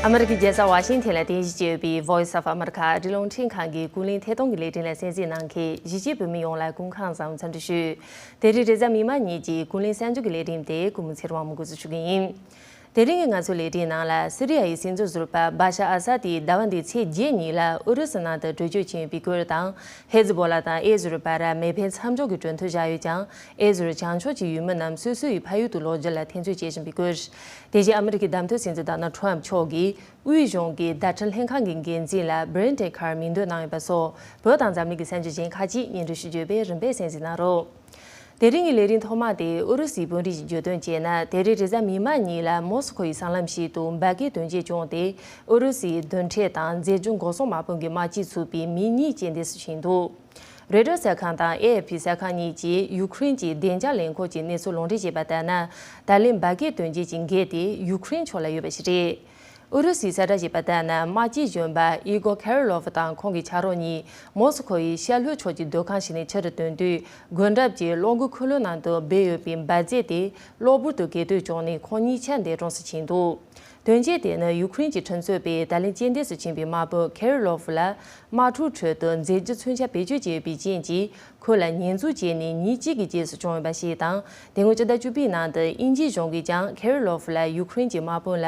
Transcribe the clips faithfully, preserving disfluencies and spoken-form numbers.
ཨ་མི་རི་ཀའི་རྒྱལ་ས་ཝ་ཤིང་ཐན་ལ་རྟེན་གཞི་བྱས་ཡོད་པའི་Voice of America ཨ་རིའི་རླུང་འཕྲིན་ཁང་གི་ཀུན་གླེང་ཐད་གཏོང་གི་ལས་རིམ་ལ་གསན་གཟིགས་གནང་མཁན་གཞིས་བྱེས་བོད་མི་ཡོངས་ལ་སྐུ་ཁམས་བཟང་། འཚམས་འདྲི་ཞུ། དེ་རིང་རེས་གཟའ་མིག་དམར་ཉིན་གྱི་ཀུན་གླེང་གསར་འགྱུར་གྱི་ལས་རིམ་དེ་ཀུན་མོ་ཚེ་རིང་དབང་མོས་འགོ་འཛུགས་ཞུ་གི་ཡིན། དེ་རིང་གི་ང་ཚོའི་ལས་རིམ་ནང་ལ་སི་རི་ཡ་ཡི་སྲིད་འཛིན་ཟུར་པ་བྷ་ཤ་ཨ་ས་ཏི་ཟླ་བ་འདིའི་ཚེས་བརྒྱད་ཉིན་ལ་ཨུ་རུ་སུའི་ནང་དུ་བྲོས་བྱོལ་ཕྱིན་ཡོད་པའི་སྐོར་དང་། ཧེ་ཛི་བྷོ་ལ་དང་ཨེ་ཟི་རལ་བར་མེ་འཕེན་མཚམས་འཇོག་གི་གྲོས་མཐུན་བཞག་ཡོད་ཀྱང་། ཨེ་ཟི་རལ་བྱང་ཕྱོགས་ཀྱི་ཡུལ་མི་རྣམས་སོ་སོའི་ཕ་ཡུལ་དུ་ལོག་རྒྱུ་ལ་འཐེན་རྩོད་བྱེད་བཞིན་པའི་སྐོར། དེ་བཞིན་ཨ་མི་རི་ཀའི་བདམས་ཐོན་སྲིད་འཛིན་ཌོ་ནལ་ཁྲམ་མཆོག་གིས་དབུས་གཞུང་གི་བརྡ་འཕྲིན་ལྷན་ཁང་གི་འགན་འཛིན་ལ་བྷི་རེན་ཊན་ཁར་མིང་འདོན་གནང་ཡོད་པ་སོགས། བོད་དང་འཛམ་གླིང་གི་གསར་འགྱུར་གཞན་ཁག་ཅིག་སྙན་སྒྲོན་ཞུ་རྒྱུ་ཡོད་པས། རིམ་པས་གསན་གཟིགས་གནང་རོགས། དེ་རིང་གི་ལས་རིམ་ཐོག་མ་དེ་ཨུ་རུ་སུའི་དཔོན་རིགས་ཀྱིས་བརྗོད་དོན་བྱས་ན། དེ་རིང་རེས་གཟའ་མིག་དམར་ཉིན་ལ་མོ་སི་ཁོ་ཡི་སྲང་ལམ་ཞིག་ཏུ་འབར་གས་དོན་རྐྱེན་བྱུང་སྟེ། ཨུ་རུ་སུའི་རྡུལ་ཕྲན་དང་རྫས་འགྱུར་འགོག་སྲུང་དམག་དཔུང་གི་དམག་སྤྱི་ཚུད་པའི་མི་གཉིས་རྐྱེན་འདས་སུ་ཕྱིན་འདུག་རོའི་ཊར་གསར་ཁང་དང་ཨེ་ཨེཕ་པི་གསར་ཁང་གཉིས་ཀྱིས་ཡུ་ཁུ་རེན་གྱི་བདེ་འཇགས་ལས་ཁུངས་ཀྱི་གནས་ཚུལ་ལུང་འདྲེན་བྱས་པ་ལྟར་ན། ད་ལན་འབར་གས་དོན་རྐྱེན་གྱི་འགན་དེ་ཡུ་ཁུ་རེན་ཕྱོགས་ལ་ཡོད་པ་ཞིག་རེད། ཨུ་རུ་སུའི་གསལ་བསྒྲགས་ཤིག་པ་ལྟར་ན། དམག་སྤྱི་གཞོན་པ་ཨི་གོ་ཁེ་རི་ལོ་ཕ་དང་ཁོང་གི་ཆ་རོགས་གཉིས་མོ་སི་ཁོ་ཡི་ཤར་ལྷོ་ཕྱོགས་ཀྱི་སྡོད་ཁང་ཞིག་ནས་ཕྱི་རུ་ཐོན་དུས། སྒོ་འགྲམ་གྱི་གློག་འགུལ་འཁོར་ལོའི་ནང་དུ་སྦས་ཡོད་པའི་འབར་རྫས་དེ་གློ་བུར་དུ་གས་སྟོད་བྱུང་ནས། ཁོང་གཉིས་ཆ་འདས་གྲོངས་སུ་ཕྱིན་འདུག་དོན་རྐྱེན་དེ་ནི་ཡུ་ཁུ་རེན་གྱི་ཁྲིམས་རྩོད་པས་ད་ལན་རྐྱེན་འདས་སུ་ཕྱིན་པའི་དམག་དཔོན་ཁེ་རི་ལོ་ཕ་ལ། དམག་འཁྲུག་ཁྲོད་དུ་རྫས་འགྱུར་མཚོན་ཆ་བེད་སྤྱོད་བྱས་ཡོད་པའི་རྐྱེན་གྱིས། ཁོ་ལ་ཉེས་འཛུགས་བྱས་ནས་ཉིན་གཅིག་གི་རྗེས་སུ་བྱུང་ཡོད་པ་ཞིག་དང་། དེ་སྔོན་ཕྱི་ཟླ་བཅུ་པའི་ནང་དུ་དབྱིན་ཇིའི་གཞུང་གིས་ཀྱང་ཁེ་རི་ལོ་ཕ་ལ་ཡུ་ཁུ་རེན་གྱི་དམག་དཔུང་ལ་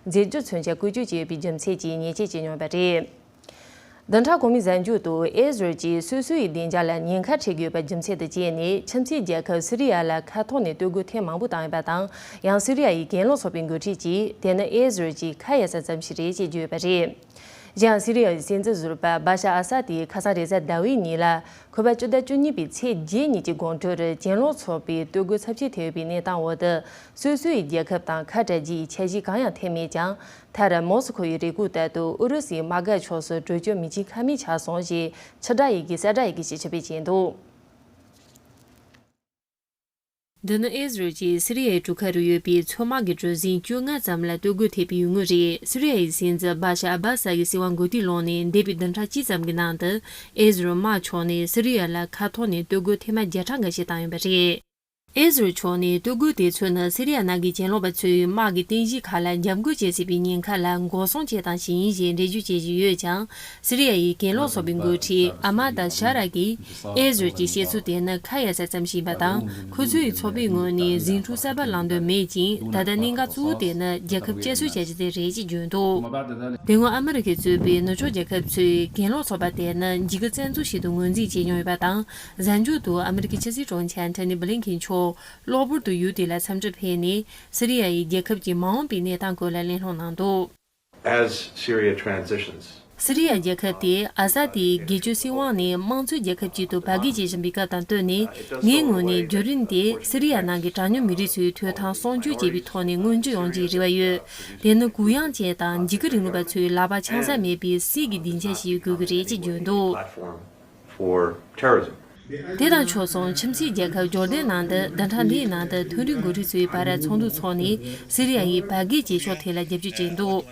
རྫས་འགྱུར་མཚོན་ཆ་བཀོལ་སྤྱོད་བྱས་ཡོད་པའི་རྒྱུ་མཚན་གྱིས་ཉེས་ཆད་བཅད་མྱོང་ཡོད་པ་རེད། བདུན་ཕྲག་གོང་མའི་གཟའ་མཇུག་ཏུ་ཨེ་ཟི་རལ་གྱིས་སོ་སོའི་བདེ་འཇགས་ལ་ཉེན་ཁ་འཕྲད་ཀྱི་ཡོད་པ་རྒྱུ་མཚན་དུ་བྱས་ནས། ཁྱིམ་མཚེས་རྒྱལ་ཁབ་སི་རི་ཡ་ལ་མཁའ་ཐོག་ནས་གཏོར་རྒོལ་ཐེངས་མང་པོ་བཏང་ཡོད་པ་དང་། ཡང་སི་རི་ཡ་ཡི་གྱེན་ལོག་ཚོགས་པའི་འགོ་ཁྲིད་ཀྱིས་དེ་ནི་ཨེ་ཟི་རལ་གྱི་ཁ་ཡ་ས་ཙམ་ཞིག་རེད་ཅེས་བརྗོད་ཡོད་པ་རེད། གཞན་ཡང་སི་རི་ཡ་ཡི་སྲིད་འཛིན་ཟུར་པ་བྷ་ཤ་ཨ་ས་ཏིས་ཁ་སང་རེས་གཟའ་ཟླ་བའི་ཉིན་ལ། འཁོན་པ་སྤྱི་ཟླ་བཅུ་གཉིས་པའི་ཚེས་བརྒྱད་ཉིན་གྱི་དགོང་དྲོར་གྱེན་ལོག་ཚོགས་པའི་གཏོར་རྒོལ་ཚབས་ཆེ་ཐེབས་ཡོད་པའི་གནས་སྟངས་འོག་ཏུ། སོ་སོ་ཡི་རྒྱལ་ཁབ་དང་ཁ་བྲལ་རྒྱུ་ཡི་འཆར་གཞི་གང་ཡང་འཐེན་མེད་ཀྱང་། མཐར་མོ་སི་ཁོ་ཡི་རེ་སྐུལ་ལྟར་དུ་ཨུ་རུ་སུའི་དམག་སྒར་ཕྱོགས་སུ་བྲོས་བྱོལ་མི་བྱེད་ཁ་མེད་ཆགས་སོང་ཞེས་ཕྱི་དགྲ་ཡི་གེ་གསལ་བསྒྲགས་ཡི་གེ་ཞིག་ཕྱིར་འབུད་བྱས་འདུག་འདི་ནི་ཨེ་ཟི་རལ་གྱིས་སི་རི་ཡའི་གྲུ་ཁ་རུ་ཡོད་པའི་མཚོ་དམག་གི་གྲུ་གཟིངས་བཅོ་ལྔ་ཙམ་ལ་གཏོར་རྒོལ་ཐེབས་པའི་ཡུལ་དངོས་རེད། སི་རི་ཡའི་སྲིད་འཛིན་བྷ་ཤ་ཨ་བྷ་ས་ཡི་སྲིད་དབང་འགོ་ཁྲིད་ལངས་ནས་འདས་པའི་བདུན་ཕྲག་གཅིག་ཙམ་གྱི་ནང་དུ། ཨེ་ཟི་རལ་དམག་ཕྱོགས་ནས་སི་རི་ཡ་ལ་མཁའ་ཐོག་ནས་གཏོར་རྒོལ་ཐེངས་མ་བརྒྱ་ཕྲག་འགའ་ཤས་བཏང་ཡོད་པ་རེད། ཨེ་ཟི་རལ་ཕྱོགས་ནས་གཏོར་རྒོལ་དེ་ཚོ་ནི་སི་རི་ཡ་ནང་གི་གྱེན་ལོག་པ་ཚོས་དམག་གི་རྟེན་གཞི་ཁག་ལ་འཇབ་རྒོལ་བྱེད་སྲིད་པའི་ཉེན་ཁ་ལ་འགོག་སྲུང་བྱེད་སྟངས་ཤིག་ཡིན་ཞེས་འགྲེལ་བརྗོད་བྱེད་བཞིན་ཡོད་ཀྱང་། སི་རི་ཡ་ཡི་གྱེན་ལོག་ཚོགས་པའི་འགོ་ཁྲིད་ཨ་མ་ད་ཤ་ར་གིས། ཨེ་ཟི་རལ་གྱི་བཤད་ཚུལ་དེ་ནི་ཁ་ཡ་ས་ཙམ་ཞིག་ཡིན་པ་དང་། ཁོ་ཚོའི་ཚོགས་པའི་ངོས་ནས་ཟིང་འཁྲུག་གསར་པ་ལངས་འདོད་མེད་ཅིང་། ད་ལྟ་གནད་འགག་གཙོ་བོ་དེ་ནི་རྒྱལ་ཁབ་བསྐྱར་གསོ་བྱ་རྒྱུ་དེ་རེད་ཅེས་བརྗོད་འདུག་དེ་སྔོན་ཨ་མི་རི་ཁས་གཙོས་པའི་ནུབ་ཕྱོགས་རྒྱལ་ཁབ་ཚོས་གྱེན་ལོག་ཚོགས་པ་དེ་ནི་འཇིགས་སྐུལ་བཙན་འཛུལ་ཞིག་ཏུ་ངོས་འཛིན་བྱས་མྱོང་ཡོད་པ་དང་། གཟའ་མཇུག་ཏུ་ཨ་མི་རི་ཀའི་ཕྱི་སྲིད་དྲུང་ཆེ་ཨན་ཐོ་ནི་བྷི་ལིན་ཁེན་མཆོག་གློ་བུར་དུ་ཡུལ་དེ་ལ་འཚམས་འདྲིར་ཕེབས་ནས། སི་རི་ཡ་ཡི་རྒྱལ་ཁབ་ཀྱི་མ་འོངས་པའི་གནས་སྟངས་སྐོར་ལ་གླེང་སློང་གནང་འདུག As Syria transitions, སི་རི་ཡ་རྒྱལ་ཁབ་དེ་ཨ་ས་ཏིའི་སྒེར་གཅོད་སྲིད་དབང་ནས་དམངས་གཙོའི་རྒྱལ་ཁབ་ཅིག་ཏུ་བར་བརྒལ་བྱེད་བཞིན་པའི་སྐབས་དང་བསྟུན་ནས། ངའི་ངོས་ནས་བརྒྱུད་རིམ་དེ་སི་རི་ཡ་ནང་གི་གྲངས་ཉུང་མི་རིགས་ཚོའི་ཐོབ་ཐང་སྲུང་སྐྱོབ་བྱེད་པའི་ཐོག་ནས་མངོན་འགྱུར་ཡོང་རྒྱུའི་རེ་བ་ཡོད། དེ་ནི་གུ་ཡངས་ཅན་དང་འཇིགས་སྐུལ་རིང་ལུགས་པ་ཚོའི་ལག་པ་འཆང་ས་མེད་པའི་སྲིད་ཀྱི་སྡིངས་ཆ་ཞིག་དགོས་ཀྱི་རེད་ཅེས་བརྗོད་འདུག for terrorism. དེ་དང་ཕྱོགས་མཚུངས་ཁྱིམ་མཚེས་རྒྱལ་ཁབ་ཇོར་ཌན་ནང་དུ་བདུན་ཕྲག་འདིའི་ནང་དུ་མཐོ་རིམ་འགོ་ཁྲིད་ཚོའི་བར་ཚོགས་འདུ་འཚོགས་ནས། སི་རི་ཡ་ཡི་བར་བརྒལ་བྱེད་ཕྱོགས་ཐད་ལ་རྒྱབ་སྐྱོར་བྱས་འདུག་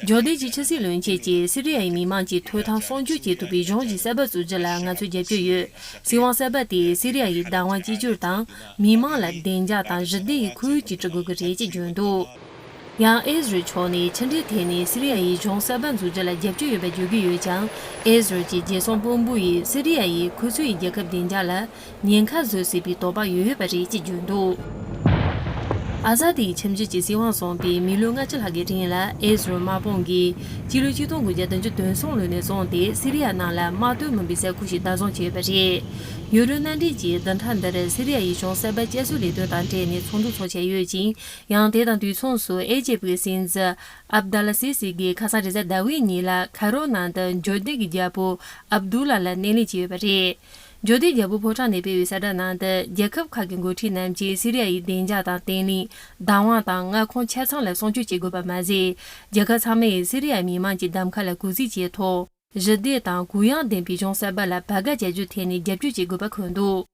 ཇོར་ཌན་གྱི་ཕྱི་སྲིད་བློན་ཆེན་གྱིས་སི་རི་ཡ་ཡི་མི་མང་གི་ཐོབ་ཐང་སྲུང་སྐྱོབ་བྱེད་ཐུབ་པའི་གཞུང་ཞིག་གསར་པ་བཙུགས་རྒྱུ་ལ་ང་ཚོས་རྒྱབ་སྐྱོར་ཡོད། སྲིད་དབང་གསར་པ་དེས་སི་རི་ཡ་ཡི་བདག་དབང་གཅིག་གྱུར་དང་། མི་མང་ལ་བདེ་འཇགས་དང་ཞི་བདེ་ཡི་ཁོར་ཡུག་ཅིག་སྒྲུབ་དགོས་ཀྱི་རེད་ཅེས་བརྗོད་འདུག་ཡང་ཨེ་ཟི་རལ་ཕྱོགས་ནས་ཕྱི་འབྲེལ་ཐད་ནས་སི་རི་ཡ་ཡི་གཞུང་གསར་པ་འཛུགས་རྒྱུ་ལ་རྒྱབ་སྐྱོར་ཡོད་པ་བརྗོད་ཀྱི་ཡོད་ཀྱང་། ཨེ་ཟི་རལ་གྱི་རྒྱལ་སྲུང་དཔོན་པོ་ཡིས་སི་རི་ཡ་ཡིས་ཁོ་ཚོའི་རྒྱལ་ཁབ་བདེ་འཇགས་ལ་ཉེན་ཁ་བཟོ་སྲིད་པའི་དོགས་པ་ཡོད་ཡོད་པ་རེད་ཅེས་བརྗོད་འདུག་ཨ་ས་ཏིའི་ཁྱིམ་རྒྱུད་ཀྱི་སྲིད་དབང་བཟུང་བའི་མི་ལོ་ལྔ་བཅུ་ལྷག་གི་རིང་ལ། ཨེ་ཟི་རལ་དམག་དཔུང་གིས་སྤྱི་ལོ་ཆིག་སྟོང་དགུ་བརྒྱ་བདུན་ཅུ་དོན་གསུམ་ལོ་ནས་བཟུང་སྟེ་སི་རི་ཡ་ནང་ལ་དམག་དོན་མིན་པའི་ས་ཁུལ་ཞིག་བདག་བཟུང་བྱས་ཡོད་པ་རེད། ཡུན་རིང་མནའ་འབྲེལ་གྱིས་བདུན་ཕྲག་འདིར་སི་རི་ཡ་ཡི་གཞུང་གསར་པ་བསྐྱར་གསོའི་ལས་དོན་དང་འབྲེལ་ནས་ཚོགས་འདུ་འཚོགས་བཞིན་ཡོད་ཅིང་། ཡང་དེ་དང་དུས་མཚུངས་སུ་ཨེ་ཇེ་པི་གི་སྲིད་འཛིན་ཨབ་དཱ་ལ་སི་སི་གིས་ཁ་སང་རེས་གཟའ་ཟླ་བའི་ཉིན་ལ་ཁ་རོ་ནང་དུ་འབྱོར་ལྡན་གྱི་རྒྱལ་པོ་ཨབ་དུ་ལ་ལ་སྣེ་ལེན་བྱས་ཡོད་པ་རེད། འབྱོར་ལྡན་རྒྱལ་པོའི་ཕོ་བྲང་ནས་སྤེལ་བའི་གསལ་བསྒྲགས་ནང་དུ། རྒྱལ་ཁབ་ཁག་གི་འགོ་ཁྲིད་རྣམས་ཀྱིས་སི་རི་ཡ་ཡི་བདེ་འཇགས་དང་བརྟན་ལྷིང་། བདག་དབང་དང་མངའ་ཁོངས་ཆ་ཚང་ལ་སྲུང་སྐྱོབ་བྱེད་དགོས་པ་མ་ཟད། རྒྱལ་ཁབ་ཚང་མས་སི་རི་ཡའི་མི་མང་གི་གདམ་ཁ་ལ་གུས་བརྩི་བྱས་ཐོག་ཞི་བདེ་དང་གུ་ཡངས་ལྡན་པའི་གཞུང་གསར་པ་ལ་བར་བརྒལ་བྱ་རྒྱུའི་ཐད་ནས་རྒྱབ་སྐྱོར་བྱེད་དགོས་པ་འཁོད་འདུག་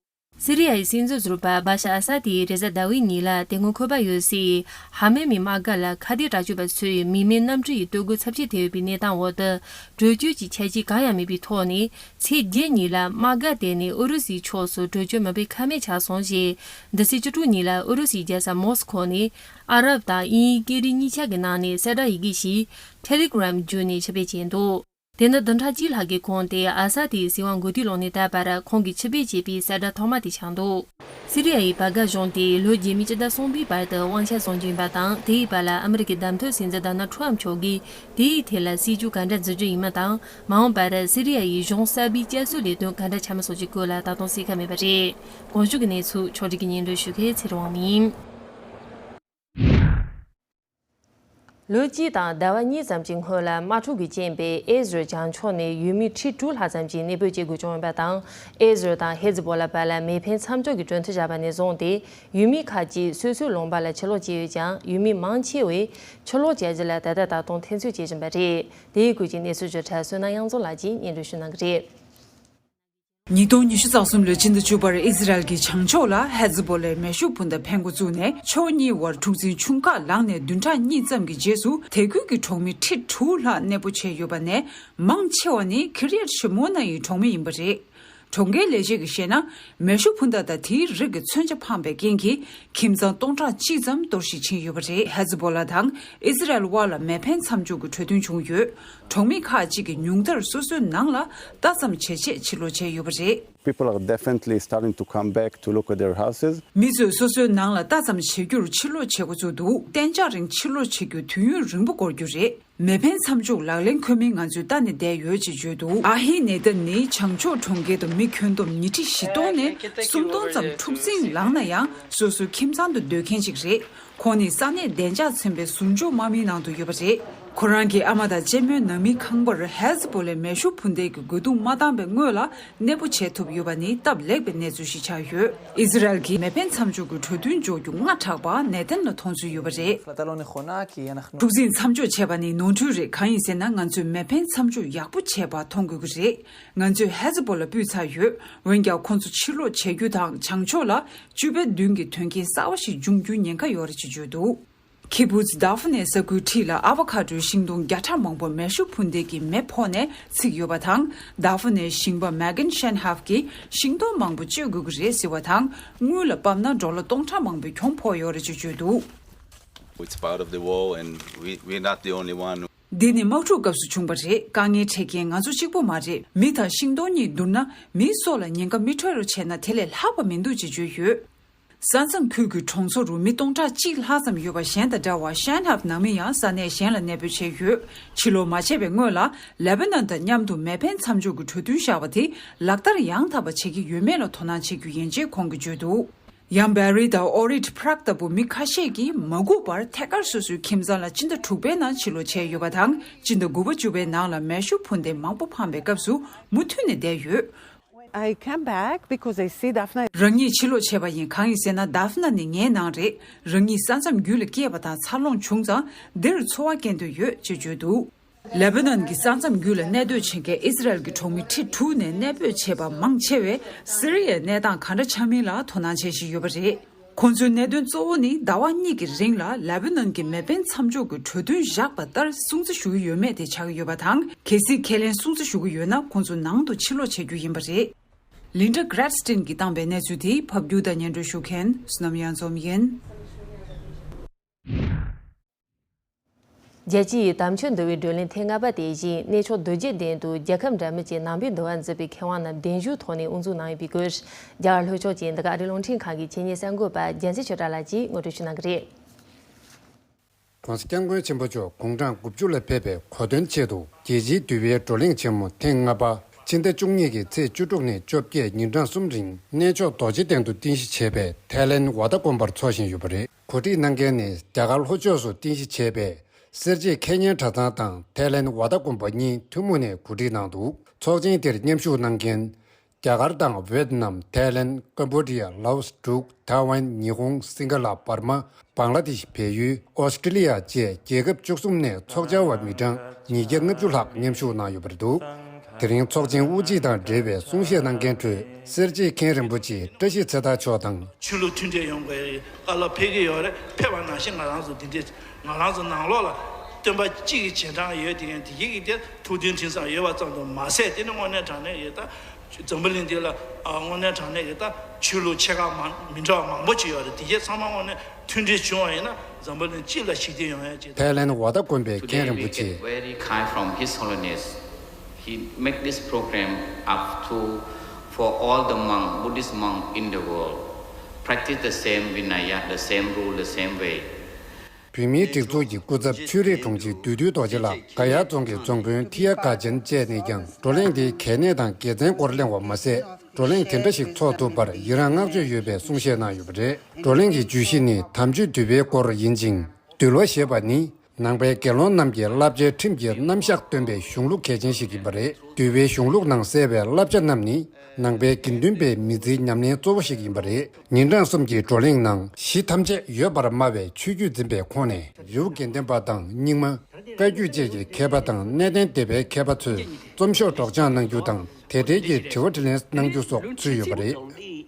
སི་རི་ཡ་ཡི་སྲིད་འཛིན་ཟུར་པ་བ་ཤ་ཨ་ས་དེས་རེས་གཟའ་ཟླ་བའི་ཉིན་ལ་དེ་སྔོན་ཁོ་པ་ཡོད་སའི་ཧ་མེམ་མི་དམག་སྒར་ལ་ཁ་གཏད་དྲག་སྤྱོད་པ་ཚོས་མི་མེད་གནམ་གྲུ་ཡི་གཏོར་རྒོལ་ཚབས་ཆེ་ཐེབས་ཡོད་པའི་གནས་སྟངས་འོག་ཏུ། བྲོས་བྱོལ་གྱི་འཆར་གཞི་གང་ཡང་མེད་པའི་ཐོག་ནས། ཚེས་བརྒྱད་ཉིན་ལ་དམག་སྒར་དེ་ནས་ཨུ་རུ་སུའི་ཕྱོགས་སུ་བྲོས་བྱོལ་མི་འབུད་ཁ་མེད་ཆགས་སོང་ཞེས། འདི་ཚེས་བཅུ་དྲུག་ཉིན་ལ་ཨུ་རུ་སུའི་རྒྱལ་ས་མོ་སི་ཁོ་ནས་ཨ་རབ་དང་དབྱིན་ཡིག་སྐད་རིགས་གཉིས་ཆ་གི་ནང་ནས་གསལ་བསྒྲགས་ཡི་གེ་ཞིག་ཊེ་ལི་གྷི་རམ་བརྒྱུད་ནས་ཕྱིར་སྤེལ་བྱས་འདུག་དེ་ནི་བདུན་ཕྲག་གཅིག་ལྷག་གི་གོང་དེ་ཨ་ས་དེའི་སྲིད་དབང་འགོ་དུས་ལོག་ནས་ད་བར་ཁོང་གིས་ཕྱིར་སྤེལ་བྱས་པའི་གསལ་བསྒྲགས་ཐོག་མ་དེ་ཆགས་འདུག་སི་རི་ཡ་ཡི་བྷ་གྷ་གཞུང་དེ་ལོ་རྗེས་མའི་ཕྱི་ཟླ་གསུམ་པའི་བར་དུ་དབང་ཆ་བཟུང་རྒྱུ་ཡིན་པ་དང་། དེའི་བར་ལ་ཨ་མི་རི་ཀའི་བདམས་ཐོན་སྲིད་འཛིན་ཌོ་ནལ་ཁྲམ་མཆོག་གིས་དེའི་ཐད་ལ་སྲིད་ཇུས་ག་འདྲ་འཛིན་རྒྱུ་ཡིན་མིན་དང་། མ་འོངས་པར་སི་རི་ཡ་ཡི་གཞུང་གསར་པའི་བསྐྱར་གསོའི་ལས་དོན་ག་འདྲ་ཆགས་མིན་སོགས་ཀྱི་སྐོར་ལ་ད་དུང་གསལ་ཁ་མེད་པ་རེད། གོང་ཞུས་ཀྱི་གནས་ཚུལ་ཕྱོགས་སྒྲིག་གིས་སྙན་སྒྲོན་ཞུ་མཁན་ཚེ་རིང་དབང་མོ་ཡིན། ལོ་གཅིག་དང་ཟླ་བ་གཉིས་ཙམ་གྱི་སྔོན་ལ་དམག་འཁྲུག་གིས་རྐྱེན་པས་ཨེ་ཟི་རལ་བྱང་ཕྱོགས་ནས་ཡུལ་མི་ཁྲི་དྲུག་ལྷག་ཙམ་གྱིས་གནས་སྤོས་བྱེད་དགོས་བྱུང་ཡོད་པ་དང་། ཨེ་ཟི་རལ་དང་ཧེ་ཛི་བོ་ལ་བར་ལ་མེ་འཕེན་མཚམས་འཇོག་གི་གྲོས་མཐུན་བཞག་པ་ནས་བཟུང་སྟེ། ཡུལ་མི་ཁག་ཅིག་སོ་སོའི་ལུང་པ་ལ་ཕྱིར་ལོག་བྱས་ཡོད་ཀྱང་། ཡུལ་མི་མང་ཆེ་བས་ཕྱིར་ལོག་བྱ་རྒྱུ་ལ་ད་ལྟ་ད་དུང་འཐེན་འཛིན་བྱེད་བཞིན་པ་རེད། དེའི་སྐོར་གྱི་གནས་ཚུལ་བརྗོད་འཕྲལ་བསོད་ནམས་དབྱངས་འཛོམས་ལགས་ཀྱིས་སྙན་སྒྲོན་ཞུ་གནང་གི་རེད། ཉིས་སྟོང་ཉི་ཤུ་རྩ་གསུམ་ལོའི་ཕྱི་ཟླ་བཅུ་པར་ཨི་ཟི་རལ་གྱིས་བྱང་ཕྱོགས་ལ་ཧེ་ཛི་བོ་ལའི་མེ་ཤུགས་འཕུར་མདའ་འཕེན་འགོ་བཙུགས་ནས། ཕྱོགས་གཉིས་བར་འཁྲུག་འཛིང་ཆུང་ཁག་ལངས་ནས་བདུན་ཕྲག་གཉིས་ཙམ་གྱི་རྗེས་སུ། དེ་ཁུལ་གྱི་གྲོང་མི་ཁྲི་དྲུག་ལྷག་གནས་སྤོ་བྱས་ཡོད་པ་ནས། མང་ཆེ་བ་ནི་ཁི་རི་ཡད་ཤི་མོ་ན་ཡི་གྲོང་མི་ཡིན་པ་རེད། གྲོང་ཁྱེར་ལས་བྱེད་ཀྱིས་བཤད་ན། མེ་ཤུགས་འཕུར་མདའ་དང་དེའི་རིགས་ཀྱི་མཚོན་ཆ་འཕངས་པའི་རྐྱེན་གྱིས། ཁྱིམ་ཚང་སྟོང་ཕྲག་གཅིག་ཙམ་གཏོར་བཤིག་ཕྱིན་ཡོད་པ་རེད། ཧེ་ཛི་བོ་ལ་དང་ཨི་ཟི་རལ་དབར་ལ་མེ་འཕེན་མཚམས་འཇོག་གི་གྲོས་མཐུན་བྱུང་ཡོད། གྲོང་མི་ཁག་ཅིག་གིས་ཉུང་མཐར་སོ་སོའི་ནང་ལ་ལྟ་ཙམ་བྱེད་ཆེད་ཕྱིར་ལོག་བྱས་ཡོད་པ་རེད། People are definitely starting to come back to look at their houses. མི་ཚོས་སོ་སོའི་ནང་ལ་ལྟ་ཙམ་བྱེད་རྒྱུར་ཕྱིར་ལོག་བྱེད་འགོ་བཙུགས་འདུག་གཏན་འཇགས་རིང་ཕྱིར་ལོག་བྱེད་རྒྱུར་དུས་ཡུན་རིང་པོ་འགོར་རྒྱུ་རེད། མེ་འཕེན་མཚམས་འཇོག་ལག་ལེན་འཁོད་མིན་ང་ཚོས་ལྟ་ནས་བསྡད་ཡོད་ཅེས་བརྗོད་འདུག་ཨ་ཧི་ནེ་ཏན་ནི་བྱང་ཕྱོགས་གྲོང་ཁྱེར་དུ་མི་ཁྱོན་བསྡོམས་ཉིས་ཁྲི་བཞི་སྟོང་ནས་སུམ་སྟོང་ཙམ་འཁྲུག་འཛིང་ལངས་ན་ཡང་། སོ་སོའི་ཁྱིམ་ཚང་དུ་སྡོད་མཁན་ཅིག་རེད། ཁོང་ནི་ས་གནས་བདེ་འཇགས་ཚན་པའི་ཟུར་འཇོག་དམག་མིའི་ནང་དུ་ཡོད་པ་རེད། ཁོ་རང་གི་ཨ་མ་དང་གཅེན་མོའི་ནང་མི་ཁང་པར་ཧེ་ཛི་བོ་ལའི་མེ་ཤུགས་འཕུར་མདའི་རྒོལ་རྡུང་མ་བཏང་བའི་སྔོན་ལ་གནས་སྤོ་བྱེད་ཐུབ་ཡོད་པ་ནི་སྟབས་ལེགས་པའི་གནས་ཚུལ་ཞིག་ཆགས་ཡོད། ཨི་ཟི་རལ་གྱིས་མེ་འཕེན་མཚམས་འཇོག་གི་གྲོས་མཐུན་འཇོག་རྒྱུ་སྔ་དྲགས་པ་ནེ་ཐན་ལ་མཐོང་ཚུལ་ཡོད་པ་རེད། החלטה לא נכונה, כי אנחנו འཁྲུག་འཛིང་མཚམས་འཇོག་བྱས་པ་ནི་ནོར་འཁྲུལ་རེད། གང་ཡིན་ཟེར་ན། ང་ཚོས་མེ་འཕེན་མཚམས་འཇོག་ཡག་པོ་བྱས་པ་མཐོང་དགོས་ཀྱི་རེད། ང་ཚོས་ཧེ་ཛི་བོ་ལ་སྤུས་ཚར་ཡོད། འོན་ཀྱང་ཁོང་ཚོ་ཕྱིར་ལོག་བྱེད་རྒྱུ་དང་། བྱང་ཕྱོགས་ལ་བཅུ་པའི་མདུན་གྱི་དོན་རྐྱེན་གསར་བ་ཞིག་འབྱུང་རྒྱུའི་ཉེན་ཁ་ཡོད་རེད་ཅེས་བརྗོད་འདུག་ཁི་བུ་ཛི་དཱ་ཧྥུ་ནེ་ས་ཁུལ་འཁྲིས་ལ་ཨ་བ་ཁ་ཏྲོའི་ཤིང་སྡོང་བརྒྱ་ཕྲག་མང་པོ་མེ་ཤུགས་འཕུར་མདའ་གྱི་མེ་ཕོག་ནས་ཚིག་ཡོད་པ་དང་། དཱ་ཧྥུ་ནེའི་ཞིང་པ་མེ་གན་ཤན་ཧབ་ཀྱིས་ཤིང་སྡོང་མང་པོ་གཅོད་དགོས་ཀྱི་རེད་ཟེར་བ་དང་། དངུལ་ལ་དཔག་ན་ཌོ་ལར་སྟོང་ཕྲག་མང་པོའི་གྱོང་ཕོག་ཡོད་རེད་ཅེས་བརྗོད་འདུག It's part of the war, and we, we're not the only one. འདི་ནི་དམག་འཁྲུག་སྐབས་སུ་བྱུང་བ་རེད། དཀའ་ངལ་འཕྲད་མཁན་ང་ཚོ་གཅིག་པུ་མ་རེད། མི་དང་ཤིང་སྡོང་གཉིས་བསྡུར་ན། མིའི་སྲོག་ལ་ཉེན་ཁ་མི་འཕྲོད་རོགས་བྱས་ན་དེ་ལས་ལྷག་པ་མི་འདུག་ཅེས་བརྗོད་ཡོད། ས་མཚམས་ཁུལ་གྱི་གྲོང་ཚོ་རུ་མི་སྟོང་ཕྲག་གཅིག་ལྷག་ཙམ་ཡོད་པ་གཞན་དང་འདྲ་བར། ཤན་ཧབ་ནང་མི་ཡང་ས་གནས་གཞན་ལ་གནས་སྤོས་བྱས་ཡོད། ཕྱིར་ལོག་མ་བྱས་པའི་སྔོན་ལ། ལེ་པ་ནན་དང་མཉམ་དུ་མེ་འཕེན་མཚམས་འཇོག་གི་གྲོས་མཐུན་བཞག་པ་དེ་ལག་བསྟར་ཡང་དག་པ་བྱེད་ཀྱི་ཡོད་མེད་ལ་དོ་སྣང་བྱེད་རྒྱུ་ཡིན་ཅེས་ཁོང་གིས་བརྗོད་འདུག་ཡང་བེ་རི་དང་ཨོ་རིད་ཕྲག་ལྟ་བུ་མི་ཁ་ཤས་ཀྱིས་མ་སྒུག་པར་ཐད་ཀར་སོ་སོའི་ཁྱིམ་ཚང་ལ་སྤྱི་ཟླ་དྲུག་པའི་ནང་ཕྱིར་ལོག་བྱས་ཡོད་པ་དང་། སྤྱི་ཟླ་དགུ་པ་བཅུ་པའི་ནང་ལ་མེ་ཤུགས་འཕུར་མདའ་མང་པོ་འཕངས་པའི་སྐབས་སུ་མུ་མཐུད་ནས་བསྡད་ཡོད། I came back because I see Daphne. རང་ཉིད་ཕྱིར་ལོག་བྱས་པ་ཡིན། གང་ཡིན་ཟེར་ན། དཱ་ཧྥུ་ནེ་ནི་ངའི་ནང་རེད། རང་ཉིད་ས་མཚམས་བརྒྱུད་ལ་སྐྱེས་པ་དང་འཚར་ལོངས་བྱུང་ཙང་། འདིར་འཚོ་བ་སྐྱེལ་འདོད་ཡོད་ཅེས་བརྗོད་འདུག་ལེ་པ་ནན་གྱི་ས་མཚམས་བརྒྱུད་ལ་གནས་སྡོད་བྱེད་མཁན་ཨི་ཟི་རལ་གྱི་གྲོང་མི་ཁྲི་དྲུག་ནས་གནས་སྤོས་བྱས་པ་མང་ཆེ་བས་སི་རི་ཡའི་གནས་སྟངས་ག་འདྲ་ཆགས་མིན་ལ་དོ་སྣང་བྱེད་བཞིན་ཡོད་པ་རེད། ཁོང་ཚོའི་གནད་དོན་གཙོ་བོ་ནི་ཟླ་བ་གཉིས་ཀྱི་རིང་ལ་ལེ་པ་ནན་གྱིས་མེ་འཕེན་མཚམས་འཇོག་གི་གྲོས་མཐུན་བཞག་པ་ལྟར་སྲུང་བརྩི་ཞུ་གི་ཡོད་མེད་དེ་ཆགས་ཀྱི་ཡོད་པ་དང་། གལ་སྲིད་ཁས་ལེན་སྲུང་བརྩི་ཞུ་གི་ཡོད་ན། ཁོང་ཚོ་ནང་དུ་ཕྱིར་ལོག་བྱེད་རྒྱུ་ཡིན་པ་རེད། ལིན་ཌ་གྷ་རེད་སི་ཊིན་གྱིས་བཏང་པའི་གནས་ཚུལ་དེ་ཕབ་སྒྱུར་དང་སྙན་སྒྲོན་ཞུ་མཁན་བསོད་ནམས་གཡང་འཛོམས་ཡིན། རྒྱལ་སྤྱིའི་དམ་ཆོས་འདུལ་བའི་བགྲོ་གླེང་ཐེངས་ལྔ་པ་དེ་བཞིན་གནས་མཆོག་རྡོ་རྗེ་གདན་དུ་རྒྱལ་ཁབ་འདྲ་མིན་གྱི་ནང་པའི་འདུལ་བ་འཛིན་པའི་མཁས་དབང་རྣམས་གདན་ཞུའི་ཐོག་ནས་དབུ་འཛུགས་གནང་ཡོད་པའི་སྐོར། རྒྱ་གར་ལྷོ་ཕྱོགས་ཀྱི་འདི་ག་ཨ་རིའི་རླུང་འཕྲིན་ཁང་གི་ཆེད་གཉེར་གསར་འགོད་པ་རྒྱལ་མཚན་ཆོས་གྲགས་ལགས་ཀྱིས་ངོ་སྤྲོད་ཞུ་གནང་གི་རེད། ༸གོང་ས་༸སྐྱབས་མགོན་ཆེན་པོ་མཆོག་དགུང་གྲངས་དགུ་བཅུ་ལ་ཕེབས་པའི་གོ་སྟོན་ཆེད་དུ། རྒྱལ་སྤྱིའི་འདུལ་བའི་བགྲོ་གླེང་ཆེན་མོ་ཐེངས་ལྔ་པ། ཕྱི་ཟླ་བཅུ་གཉིས་ཀྱི་ཚེས་བཅུ་དྲུག་ནས་བཅོ་བརྒྱད་ཉིན་གྲངས་གསུམ་རིང་གནས་མཆོག་རྡོ་རྗེ་གདན་དུ་རྟེན་གཞི་བྱས་པའི་ཐའི་ལེན་ཝ་ཏ་དགོན་པར་འཚོགས་བཞིན་ཡོད་པ་རེད། གོ་སྒྲིག་གནང་མཁན་ནི་རྒྱ་གར་ལྷོ་ཕྱོགས་སུ་རྟེན་གཞི་བྱས་པའི་སེར་བྱེས་ཁེ་ཉན་གྲྭ་ཚང་དང་ཐའི་ལེན་ཝ་ཏ་དགོན་པ་གཉིས་ཐུན་མོང་ནས་གོ་སྒྲིག་གནང་འདུག་ཚོགས་ཆེན་དེར་མཉམ་ཞུགས་གནང་མཁན། རྒྱ་གར་དང་ཝེད་ནམ། ཐའི་ལེན། ཀམ་བོ་ཌི་ཡ། ལའོ། འབྲུག་ཐའེ་ཝན། ཉི་ཧོང་། སིང་ག་ལ། འབར་མ། བང་ལ་དེཤ། བལ་ཡུལ། ཨོ་སི་ཀྲི་ལི་ཡ་བཅས་རྒྱལ་ཁབ་བཅུ་གསུམ་ནས་ཚོགས་བཅར་བ་མི་གྲངས་ཉིས་བརྒྱ་ལྔ་བཅུ་ལྷག་མཉམ་ཞུགས་གནང་ཡོད་པ་རེད་འདུག་དེ་རིང་ཚོགས་ཆེན་དབུ་འབྱེད་དང་འབྲེལ་བའི་གསུང་བཤད་གནང་མཁན་ཁྲོད། སེར་བྱེས་མཁན་རིན་པོ་ཆེ་བཀྲ་ཤིས་ཚེ་ཐར་མཆོག་དང་། ཆོས་ལུགས་མཐུན་འབྲེལ་ཡོང་དགོས་དཀའ་ལས་འཕེལ་གྱི་ཡོད་རེད། ཕེབས་པ་ནང་བཞིན་ང་རང་ཚོ་འདི་འདྲའི་ང་རང་ཚོ་ནང་ལོགས་ལ་སྟོན་པ་གཅིག་གི་རྗེས་འབྲང་ཡོད་དེ་ཡང་དེ་གའི་གི་དེ་ཐུགས་མཐུན་མཐུན་གསབ་ཡོད་པ་ཙམ་དུ་མ་ཟད། དེ་ནི་དངོས་གནས་དྲང་གནས་ཡོད་ད། འཛམ་བུ་གླིང་འདི་ལ་ཨ་དངོས་གནས་དྲང་གནས་ཀྱི་ད་ཆོས་ལུགས་ཆེ་ཁག་མང་མི་འདྲ་བ་མང་པོ་ཅིག་ཡོད་རེད། དེ་གའི་ཚང་མ་དངོས་གནས་མཐུན་སྒྲིལ་བྱུང་བ་ཡིན་ན་འཛམ་བུ་གླིང་སྤྱི་ལ་ཞི་བདེ་ཡོང་ཡ་ཅིག་ད། ཐའི་ལེན་ཝ་ད་དགོན་པའི་མཁན་Today རིན་we པོ་ཆེ། Get very kind from His Holiness. He make this program up to for all the monk, Buddhist monk in the world. Practice the same Vinaya, the same rule, the same way. བོད་མིའི་སྒྲིག་འཛུགས་ཀྱི་སྐུ་ཚབ་ཆོས་རིག་དྲུང་ཆེ་བདུད་འདུལ་རྡོ་རྗེ་ལགས་ག་ཡ་རྫོང་གི་རྫོང་དཔོན་ཐི་ཡ་ག་ཅན་བཅས་ནས་ཀྱང་བགྲོ་གླེང་འདིའི་གལ་གནད་དང་དགེ་མཚན་སྐོར་གླེང་བ་མ་ཟད། བགྲོ་གླེང་དེ་འདྲ་ཞིག་ཚོགས་ཐུབ་པར་ཡི་རངས་བསྔགས་བརྗོད་ཡོད་པའི་གསུང་བཤད་གནང་ཡོད་པ་རེད། བགྲོ་གླེང་གི་བརྗོད་གཞི་ནི་དམ་ཆོས་འདུལ་བའི་སྐོར་ཡིན་ཅིང་། འདུལ་བ་ཞེས་པ་ནི་ནང་པའི་དགེ་སློང་རྣམས་ཀྱི་བསླབ་བྱའི་ཁྲིམས་ཀྱི་རྣམ་གཞག་སྟོན་པའི་གཞུང་ལུགས་གལ་ཆེན་ཞིག་ཡིན་པ་རེད། འདུལ་བའི་གཞུང་ལུགས་ནང་གསལ་བའི་བསླབ་བྱ་རྣམས་ནི། ནང་པའི་དགེ་འདུན་པའི་མི་ཚེའི་ཉམས་ལེན་གཙོ་བོ་ཞིག་ཡིན་པ་རེད། ཉིན་གྲངས་གསུམ་གྱི་བགྲོ་གླེང་ནང་གཞི་ཐམས་ཅད་ཡོད་པར་སྨྲ་བའི་ཆོས་བརྒྱུད་འཛིན་པའི་ཁོངས་ནས་རི་བོ་དགེ་ལྡན་པ་དང་རྙིང་མ། བཀའ་བརྒྱུད་བཅས་ཀྱི་མཁས་པ་དང་གནས་བརྟན་སྡེ་པའི་མཁས་པ་ཚོས་རྩོམ་ཤོག་སྒྲོག་སྦྱང་གནང་རྒྱུ་དང་དེ་འབྲེལ་གྱི་དྲི་བ་དྲིས་ལན་གནང་རྒྱུ་སོགས་ཚུད་ཡོད་པ་རེད།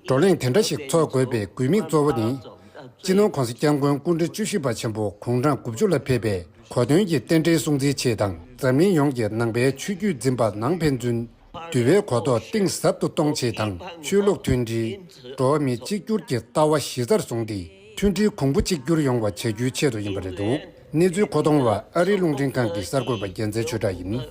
བགྲོ་གླེང་དེ་འདྲ་ཞིག་ཚོགས་དགོས་པའི་དགོས་དམིགས་གཙོ་བོ་ནི། སྤྱི་ནོར་༸གོང་ས་༸སྐྱབས་མགོན་སྐུ་ཕྲེང་བཅུ་བཞི་པ་ཆེན་པོ་དགུང་གྲངས་དགུ་བཅུ་ལ་ཕེབས་པའི་གོ་སྟོན་གྱི་རྟེན་འབྲེལ་སྲུང་བརྩི་ཆེད་དང་། འཛམ་གླིང་ཡོངས་ཀྱི་ནང་པའི་ཆོས་བརྒྱུད་འཛིན་པ་ནང་ཕན་ཚུན་འདུལ་བའི་གོ་རྟོགས་གཏིང་ཟབ་ཏུ་གཏོང་ཆེད་དང་། ཆོས་ལུགས་མཐུན་སྒྲིལ། འགྲོ་བ་མི་གཅིག་གྱུར་གྱི་ལྟ་བ་གཞི་རྩར་བཟུང་སྟེ། མཐུན་སྒྲིལ་གོང་བུ་གཅིག་གྱུར་ཡོང་བ་བྱ་རྒྱུའི་ཆེད་དུ་ཡིན་པ་རེད་འདུག་གནས་ཚུལ་མཁོ་གཏོང་བ་ཨ་རིའི་རླུང་འཕྲིན་ཁང་གི་གསར་འགོད་པ་རྒྱལ་མཚན་ཆོས་གྲགས་ཡིན།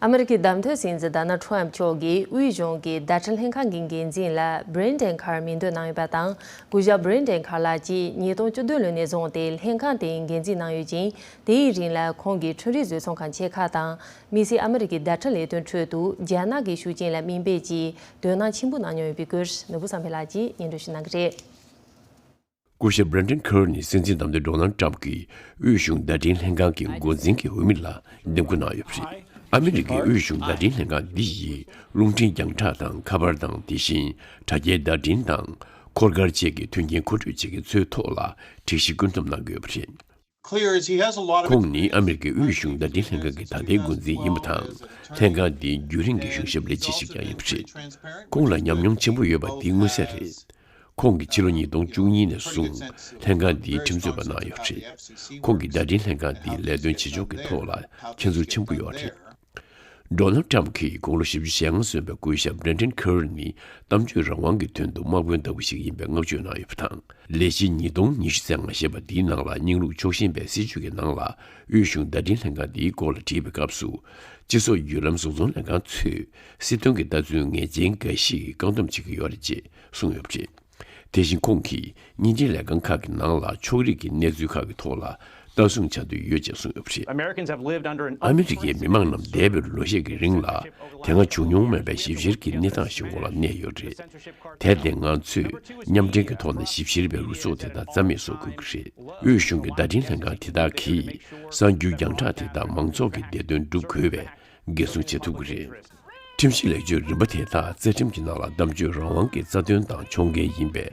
ཨ་མེ་རི་ཁའི་བདམས་ཐོན་སྲིད་འཛིན་ཌོ་ནལ་ཊམ་མཆོག་གིས་དབུས་གཞུང་གི་བརྡ་འཕྲིན་ལྷན་ཁང་གི་འགན་འཛིན་ལ་བྷི་རེན་ཌན་ཁར་མིང་འདོན་གནང་ཡོད་པ་དང་། སྐུ་ཞབས་བྷི་རེན་ཌན་ཁར་ལགས་ཀྱིས་ཉིས་སྟོང་བཅུ་བདུན་ལོ་ནས་བཟུང་སྟེ་ལྷན་ཁང་དེའི་འགན་འཛིན་གནང་ཡོད་ཅིང་། དེའི་རིང་ལ་ཁོང་གིས་འཕྲུལ་རིག་བཟོ་ཚོང་ཁང་ཆེ་ཁག་དང་། དམིགས་བསལ་ཨ་མེ་རི་ཁའི་བརྡ་འཕྲིན་ལས་དོན་ཁྲོད་དུ་རྒྱ་ནག་གི་ཤུགས་རྐྱེན་ལ་མིང་འབོད་ཀྱིས་དོ་སྣང་ཆེན་པོ་གནང་མྱོང་ཡོད་པའི་སྐོར་ནོར་བུ་བསམ་འཕེལ་ལགས་ཀྱིས་སྙན་སྒྲོན་ཞུ་གནང་གི་རེད། སྐུ་ཞབས་བྷི་རེན་ཌན་ཁར་ནི་སྲིད་འཛིན་བདམས་ཐོན་ཌོ་ནལ་ཊམ་གྱི་དབུས་གཞུང་བརྡ་འཕྲིན་ལྷན་ཁང་གི་འགོ་འཛིན་གྱི་འོས་མི་ལ་འདེམས་བསྐོ་གནང་ཡོད་པ་རེད། ཨ་མི་རི་ཀའི་དབུས་གཞུང་བརྡ་འཕྲིན་ལྷན་ཁང་འདི་ཡིས་རླུང་འཕྲིན་རྒྱང་བསྒྲགས་དང་། ཁ་པར་དང་། དེ་བཞིན་དྲ་རྒྱའི་བརྡ་འཕྲིན་དང་། འཁོར་སྐར་བཅས་ཀྱི་མཐུན་རྐྱེན་མཁོ་སྤྲོད་བྱེད་མཁན་ཚོའི་ཐོག་ལ་སྒྲིག་གཞི་བཀོད་འདོམས་གནང་གི་ཡོད་པ་རེད། Clear is he has a lot of ཁོང་ནི་ཨ་མི་རི་ཀའི་དབུས་གཞུང་བརྡ་འཕྲིན་ལྷན་ཁང་གི་ད་ལྟའི་འགོ་འཛིན་ཡིན་པ་དང་། ལྷན་ཁང་འདིའི་རྒྱུན་རིང་གི་གཞུང་ཞབས་ལས་བྱེད་ཞིག་ཀྱང་ཡིན་པ་རེད། ཁོང་ལ་ཉམས་མྱོང་ཆེན་པོ་ཡོད་པ་འདི་མངོན་གསལ་རེད། ཁོང་གིས་ཕྱི་ལོ་ཉིས་སྟོང་བཅུ་གཉིས་ནས་བཟུང་ལྷན་ཁང་འདིའི་ཁྲིམས་རྩོད་པ་གནང་ཡོད་རེད། ཁོང་གིས་བརྡ་འཕྲིན་ལྷན་ཁང་འདིའི་ལས་དོན་བྱེད་ཕྱོགས་ཀྱི་ཐོག་ལ་མཁྱེན་ཚོར་ཆེན་པོ་ཡོད་རེད། ཌོ་ནལ་ཊམ་གྱིས་དགུང་ལོ་བཞི་བཅུ་ཞེ་ལྔ་སོན་པའི་སྐུ་ཞབས་བྷི་རེན་ཌན་ཁར་ནི་གཏམ་བརྗོད་རང་དབང་གི་དོན་དུ་དམག་དཔོན་ལྟ་བུ་ཞིག་ཡིན་པའི་བསྔགས་བརྗོད་གནང་ཡོད་པ་དང་། ལས་གཞི་ཉིས་སྟོང་ཉི་ཤུ་རྩ་ལྔ་ཞེས་པ་འདིའི་ནང་ལ་རྙིང་ལུགས་ཕྱོགས་ཞེན་པའི་སྲིད་བྱུས་ཀྱི་ནང་ལ་དབུས་གཞུང་བརྡ་འཕྲིན་ལྷན་ཁང་འདིའི་སྐོར་ལ་དྲིས་པའི་སྐབས་སུ། སྤྱི་ཚོགས་བརྒྱུད་ལམ་བཟོ་ཚོང་ལས་ཁང་ཚོས་སྲིད་དོན་གྱི་ལྟ་ཚུལ་ངེས་ཅན་འགའ་ཞིག་བཀག་སྡོམ་བྱེད་ཀྱི་ཡོད་རེད་ཅེས་གསུངས་ཡོད་པ་རེད། དེ་བཞིན་ཁོང་གིས་བརྙན་འཕྲིན་ལས་ཁང་ཁག་གི་ནང་ལ་ཕྱོགས་རིས་ཀྱི་གནས་ཚུལ་ཁག་གི་ཐོག་ལ་ལྟ་སྲུང་བྱ་འདོད་ཡོད་ཅེས་གསུངས་ཡོད་པ་རེད། Americans have lived under an ཨ་མི་རི་ཀའི་མི་མང་རྣམས་འདས་པའི་ལོ་ཤས་ཀྱི་རིང་ལ་དེ་སྔ་བྱུང་མྱོང་མེད་པའི་ཞིབ་བཤེར་གྱི་གནས་སྟངས་ཤིག་འོག་ལ་གནས་ཡོད་རེད། དེར་བརྟེན་ང་ཚོས་མཉམ་འབྲེལ་གྱི་ཐོག་ནས་ཞིབ་བཤེར་བའི་རུ་ཚོགས་དེ་དག་རྩ་མེད་བཟོ་དགོས་ཀྱི་རེད། དབུས་གཞུང་གི་བརྡ་འཕྲིན་ལྷན་ཁང་དེ་དག་གིས་གསར་འགྱུར་རྒྱང་བསྒྲགས་དེ་དག་མང་ཚོགས་ཀྱི་བདེ་དོན་སྒྲུབ་དགོས་པའི་འགན་སྲུང་བྱེད་ཐུབ་ཀྱི་རེད། ཁྲིམས་ཞིབ་ལེགས་བཅོས་རིམ་པ་དེ་དག་རྩ་ཁྲིམས་ཀྱི་ནང་ལ་གཏམ་བརྗོད་རང་དབང་གི་རྩ་དོན་དང་ཕྱོགས་འགལ་ཡིན་པའི་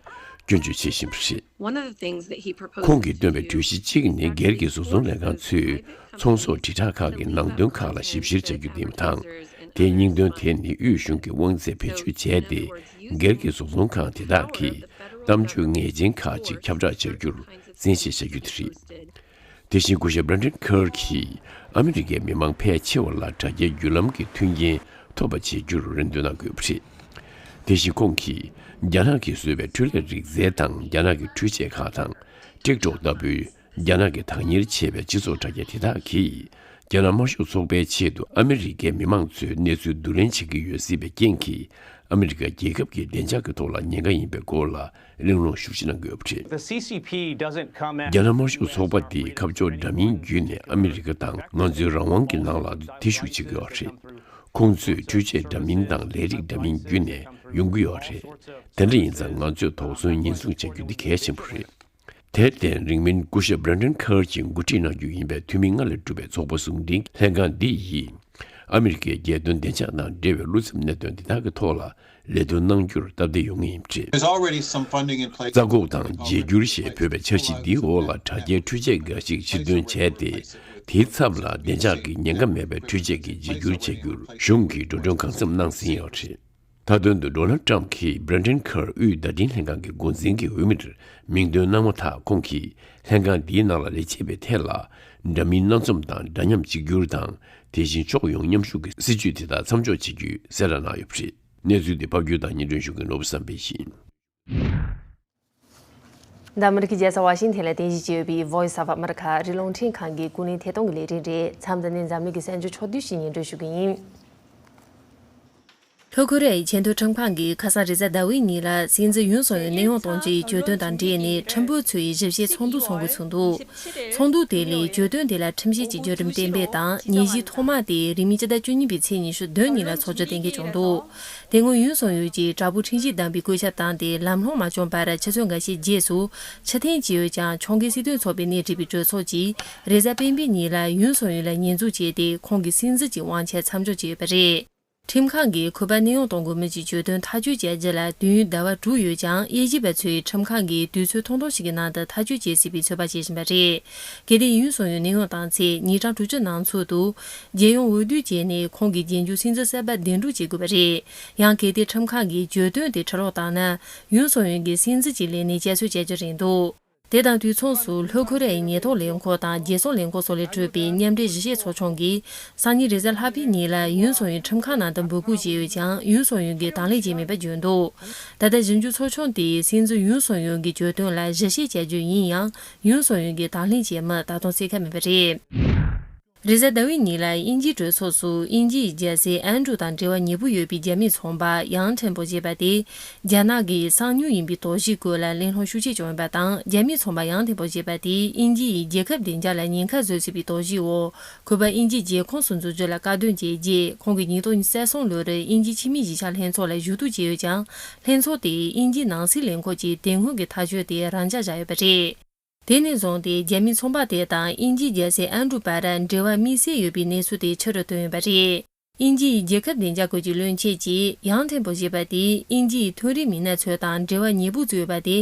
སྐྱོན་བརྗོད་བྱེད་བཞིན་པ་རེད། One of the things that he proposed ཁོང་གིས་བཏོན་པའི་གྲོས་གཞི་གཅིག་ནི་སྒེར་གྱི་བཟོ་ཚོང་ལས་ཁང་ཚོས་ཚོང་ཟོག་དྲིལ་བསྒྲགས་ཁག་གི་ནང་དོན་ཁག་ལ་ཞིབ་བཤེར་བྱ་རྒྱུ་དེ་ཡིན་པ་དང་། དེའི་སྙིང་དོན་དེ་ནི་དབུས་གཞུང་གི་དབང་ཚད་བེད་སྤྱོད་བྱས་ཏེ། སྒེར་གྱི་བཟོ་ཚོང་ཁང་དེ་དག་གིས་གཏམ་བརྗོད་ངེས་ཅན་ཁག་ཅིག་ཁྱབ་བསྒྲགས་བྱ་རྒྱུར་བཙན་ཤེད་བྱ་རྒྱུ་དེ་རེད། དེ་བཞིན་སྐུ་ཞབས་བྷི་རེན་ཌན་ཁར་གྱིས་ཨ་མི་རི་ཀའི་མི་མང་ཕལ་ཆེ་བ་ལ་དྲ་རྒྱའི་བརྒྱུད་ལམ་གྱི་མཐུན་རྐྱེན་ཐོབ་པ་བྱེད་རྒྱུར་རེ་འདུན་གནང་དགོས་པ་རེད། དེ་བཞིན་ཁོང་གིས་རྒྱ་ནག་གིས་བཟོས་པའི་འཕྲུལ་ལས་རིག་རྩལ་དང་རྒྱ་ནག་གི་འཕྲུལ་ཆས་ཁག་དང་ཊིག་ཊོག་ལྟ་བུའི་རྒྱ་ནག་གི་བདག་གཉེར་བྱས་པའི་སྤྱི་ཚོགས་དྲ་རྒྱ་དེ་དག་གིས་རྒྱ་ནག་དམར་ཤོག་ཚོགས་པའི་ཆེད་དུ་ཨ་མི་རི་ཀའི་མི་མང་ཚོའི་གནས་ཚུལ་བསྡུ་ལེན་བྱེད་ཀྱི་ཡོད་སྲིད་པའི་རྐྱེན་གྱིས། ཨ་མི་རི་ཀ་རྒྱལ་ཁབ་ཀྱི་བདེ་འཇགས་ཀྱི་ཐོག་ལ་ཉེན་ཁ་ཡིན་པའི་སྐོར་ལ་གླེང་སློང་ཤུགས་ཆེ་གནང་གི་ཡོད་པ་རེད། The C C P doesn't come at རྒྱ་ནག་དམར་ཤོག་ཚོགས་པ་འདིས་ཁ་ཕྱོགས་འདྲ་མིན་བརྒྱུད་ནས་ཨ་མི་རི་ཀ་དང་ང་ཚོའི་རང་དབང་གི་ནང་ལ་ཐེ་ཞུགས་བྱེད་ཀྱི་ཡོད་རེད། ཁོང་ཚོས་འཕྲུལ་ཆས་འདྲ་མིན་དང་ལས་རིགས་འདྲ་མིན་བརྒྱུད་ནས་ཡོང་གི་ཡོད་རེད། དེ་འདྲ་ཡིན་ཙང་ང་ཚོས་དོགས་ཟོན་ཉེན་སྲུང་བྱ་རྒྱུ་འདི་གལ་ཆེན་པོ་རེད། དེར་བརྟེན་རིང་མིན་སྐུ་ཞབས་བྷི་རེན་ཌན་ཁར་གྱིས་འགོ་ཁྲིད་གནང་རྒྱུ་ཡིན་པའི་འཐུས་མི་ལྔ་ལས་གྲུབ་པའི་ཚོགས་པ་ཟུང་འབྲེལ་ལྷན་ཁང་འདི་ཡིས། ཨ་མི་རི་ཀའི་རྒྱལ་དོན་བདེ་འཇགས་དང་འབྲེལ་བའི་བློ་འཚབ་གནད་དོན་འདི་དག་གི་ཐོག་ལ་ལས་དོན་གནང་རྒྱུར་སྟབས་བདེ་ཡོང་ངེས་ཡིན་པ་རེད། There's already some funding in place. རྩ་འགོག་དང་བརྗེ་སྒྱུར་ཞེས་འབོད་པའི་འཆར་གཞི་འདིའི་འོག་ལ་དྲ་རྒྱའི་འཕྲུལ་ཆས་འགའ་ཞིག་ཕྱིར་འདོན་བྱས་ཏེ། དེའི་མཚམས་ལ་བདེ་འཇགས་ཀྱི་ཉེན་ཁ་མེད་པའི་འཕྲུལ་ཆས་ཀྱི་བརྗེ་སྒྱུར་བྱ་རྒྱུར་གཞུང་གིས་འགྲོ་གྲོན་གང་འཚམ་གནང་ཟིན་ཡོད་རེད། མཐའ་དོན་དུ། ཌོ་ནལ་ཊམ་གྱིས་བྷི་རན་ཊན་མཁར་དབུས་བརྡ་འཕྲིན་ལྷན་ཁང་གི་འགོ་འཛིན་གྱི་འོས་མིར་མིང་འདོན་གནང་བ་ཐག་ཁོང་གིས་ལྷན་ཁང་འདིའི་ནང་ལ་ལས་བྱེད་པའི་ཐད་ལ། འདྲ་མིན་སྣ་འཛོམས་དང་འདྲ་མཉམ་གཅིག་གྱུར་དང་། དེ་བཞིན་ཕྱོགས་ཡོངས་མཉམ་ཞུགས་ཀྱི་སྲིད་ཇུས་དེ་དག་མཚམས་འཇོག་བྱེད་རྒྱུའི་གསལ་བསྒྲགས་གནང་ཡོད་པ་རེད། གནས་ཚུལ་འདི་ཕབ་སྒྱུར་དང་སྙན་སྒྲོན་ཞུ་མཁན་ནོར་བུ་བསམ་འཕེལ་ཡིན། འདི་ཨ་མི་རི་ཀའི་རྒྱལ་ས་ཝ་ཤིང་ཐན་ལ་རྟེན་གཞི་བྱས་ཡོད་པའི་Voice of America ཨ་རིའི་རླུང་འཕྲིན་ཁང་གི་ཀུན་གླེང་ཐད་གཏོང་གི་ལས་རིམ་རེད། མཚམས་འདི་ནས་འཛམ་གླིང་གི་གསར་འགྱུར་ཕྱོགས་བསྡུས་ཤིག་སྙན་སྒྲོན་ཞུ་གི་ཡིན། ལྷོ་ཁོ་རེ་ཡའི་ཆེས་མཐོའི་ཁྲིམས་ཁང་གིས་ཁ་སང་རེས་གཟའ་ཟླ་བའི་ཉིན་ལ་སྲིད་འཛིན་ཡུན་སུང་ཡུལ་གནས་དབྱུང་གཏོང་རྒྱུའི་གྱོད་དོན་དང་འབྲེལ་ནས་ཁྲིམས་དཔོན་ཚོས་ཞིབ་བཤེར་ཚོགས་འདུ་འཚོགས་འགོ་ཚུགས་འདུག་ཚོགས་འདུ་དེ་ལས་གྱོད་དོན་དེ་ལ་ཁྲིམས་བཤེར་གྱི་བརྒྱུད་རིམ་གཏན་འབེབས་དང་། ཉེས་གཞི་ཐོག་མ་དེ་རིང་མིན་སྤྱི་ཟླ་བཅུ་གཉིས་པའི་ཚེས་ཉི་ཤུ་བདུན་ཉིན་ལ་འཚོགས་རྒྱུ་གཏན་འཁེལ་བྱུང་འདུག་དེ་སྔོན་ཡུན་སུང་ཡུལ་གྱིས་དྲག་པོའི་ཁྲིམས་གཞི་བསྡམས་པའི་བཀོད་ཁྱབ་བཏང་སྟེ། ལམ་ལྷོང་མ་བྱུང་བར་ཆུ་ཚོད་འགའ་ཤས་རྗེས་སུ་ཕྱིར་འཐེན་བྱས་ཡོད་ཀྱང་། ཁྱོང་གས་སྲིད་དོན་ཚོགས་པའི་སྣེ་ཁྲིད་པའི་གྲོས་ཚོགས་ཀྱིས་རེས་གཟའ་སྤེན་པའི་ཉིན་ལ་ཡུན་སུང་ཡུལ་ལ་ཉེས་འཛུགས་བྱས་ཏེ། ཁོང་གི་སྲིད་འཛིན་གྱི་དབང་ཆ་མཚམས་འཇོག་བྱས་ཡོད་པ་རེད། ཁྲིམས་ཁང་གིས་ཁོ་པ་གནས་དབྱུང་གཏོང་དགོས་མིན་གྱི་གྱོད་དོན་ཐག་གཅོད་བྱ་རྒྱུ་ལ་དུས་ཡུན་ཟླ་བ་དྲུག་ཡོད་ཀྱང་། དབྱེ་ཞིབ་པ་ཚོས་ཁྲིམས་ཁང་གིས་དུས་ཚོད་ཐུང་ཐུང་ཞིག་གི་ནང་དུ་ཐག་གཅོད་བྱེད་སྲིད་པའི་ཚོད་དཔག་བྱེད་བཞིན་པ་རེད། གལ་ཏེ་ཡུན་སུང་ཡུལ་གནས་དབྱུང་བཏང་ཚེ། ཉིན་གྲངས་དྲུག་ཅུ་ནང་ཚུད་དུ་རྒྱལ་ཡོངས་འོས་བསྡུ་བྱས་ནས་ཁོང་གི་རྗེས་འཇུག་སྲིད་འཛིན་གསར་པ་གདན་དྲུང་བྱེད་དགོས་པ་རེད། ཡང་གལ་ཏེ་ཁྲིམས་ཁང་གིས་གྱོད་དོན་དེ་ཁྲིད་ལོག་བཏང་ན། ཡུན་སུང་ཡུལ་གྱི་སྲིད་འཛིན་གྱི་ལས་གནས་བསྐྱར་གསོ་བྱ་རྒྱུ་རེད་འདུག་དེ་དང་དུས་མཚུངས་སུ། ལྷོ་ཁོ་རེ་ཡའི་ཉེན་རྟོག་ལས་ཁུངས་དང་རྒྱལ་སྲུང་ལས་ཁུངས་སོགས་ལས་གྲུབ་པའི་མཉམ་འབྲེལ་ཞིབ་བཤེར་ཚོགས་ཆུང་གིས་སང་ཉིན་རེས་གཟའ་ལྷག་པའི་ཉིན་ལ་ཡུན་སུང་ཡུན་ཁྲིམས་ཁང་ནང་དུ་འབོད་སྐུལ་བྱས་ཡོད་ཀྱང་། ཡུན་སུང་ཡུན་གྱིས་དང་ལེན་བྱས་མེད་པ་བརྗོད་འདུག་ད་ལྟ་ཞིབ་འཇུག་ཚོགས་ཆུང་དེས་སྲིད་འཛིན་ཡུན་སུང་ཡུན་གྱི་གྱོད་དོན་ལ་ཞིབ་བཤེར་བྱ་རྒྱུ་ཡིན་ཡང་། ཡུན་སུང་ཡུན་གྱིས་དང་ལེན་བྱས་མིན་ད་དུང་གསལ་ཁ་མེད་པ་རེད། རེས་གཟའ་ཟླ་བའི་ཉིན་ལ་དབྱིན་ཇིའི་གྲོས་ཚོགས་སུ་དབྱིན་ཇིའི་རྒྱལ་སྲས་ཨན་ཌྲུ་དང་འབྲེལ་བ་ཉེ་པོ་ཡོད་པའི་རྒྱ་མིའི་ཚོང་པ་ཡང་ཁྲེན་པོ་ཞེས་པ་དེ། རྒྱ་ནག་གི་གསང་ཉུལ་ཡིན་པའི་དོགས་གཞིའི་སྐོར་ལ་གླེང་སློང་ཤུགས་ཆེ་བྱུང་ཡོད་པ་དང་། རྒྱ་མིའི་ཚོང་པ་ཡང་ཁྲེན་པོ་ཞེས་པ་དེས་དབྱིན་ཇི་ཡི་རྒྱལ་ཁབ་བདེ་འཇགས་ལ་ཉེན་ཁ་བཟོ་སྲིད་པའི་དོགས་གཞིའི་འོག་ཁོ་པ་དབྱིན་ཇིའི་རྒྱལ་ཁོངས་སུ་འཛུལ་རྒྱུ་ལ་བཀག་སྡོམ་བྱས་རྗེས། ཁོང་གིས་ཉིས་སྟོང་ཉེར་གསུམ་ལོར་དབྱིན་ཇིའི་ཕྱི་མིའི་གཞིས་ཆགས་ལྷན་ཚོགས་ལ་ཞུ་གཏུག་བྱས་ཡོད་ཀྱང་། ལྷན་ཚོགས་དེས་དབྱིན་ཇིའི་ནང་སྲིད་ལས་ཁུངས་ཀྱི་དེ་སྔོན་གྱི་ཐག་གཅོད་དེ་རང་འཇགས་བཞག་ཡོད་པ་རེད། དེ་ནས་བཟུང་སྟེ་རྒྱ་མིའི་ཚོང་པ་དེ་དང་དབྱིན་ཇིའི་རྒྱལ་སྲས་ཨན་ཌྲུ་བར་འབྲེལ་བ་དམིགས་བསལ་ཡོད་པའི་གནས་ཚུལ་དེ་ཕྱི་རུ་ཐོན་ཡོད་པ་རེད། དབྱིན་ཇི་ཡི་རྒྱལ་ཁབ་བདེ་འཇགས་སྐོར་གྱི་བློན་ཆེན་གྱིས་ཡང་ཁྲེན་པོ་ཞེས་པ་དེས་དབྱིན་ཇི་ཡི་མཐོ་རིམ་མི་སྣ་ཚོ་དང་འབྲེལ་བ་ཉེ་པོ་བཟོས་ཡོད་པ་དེ།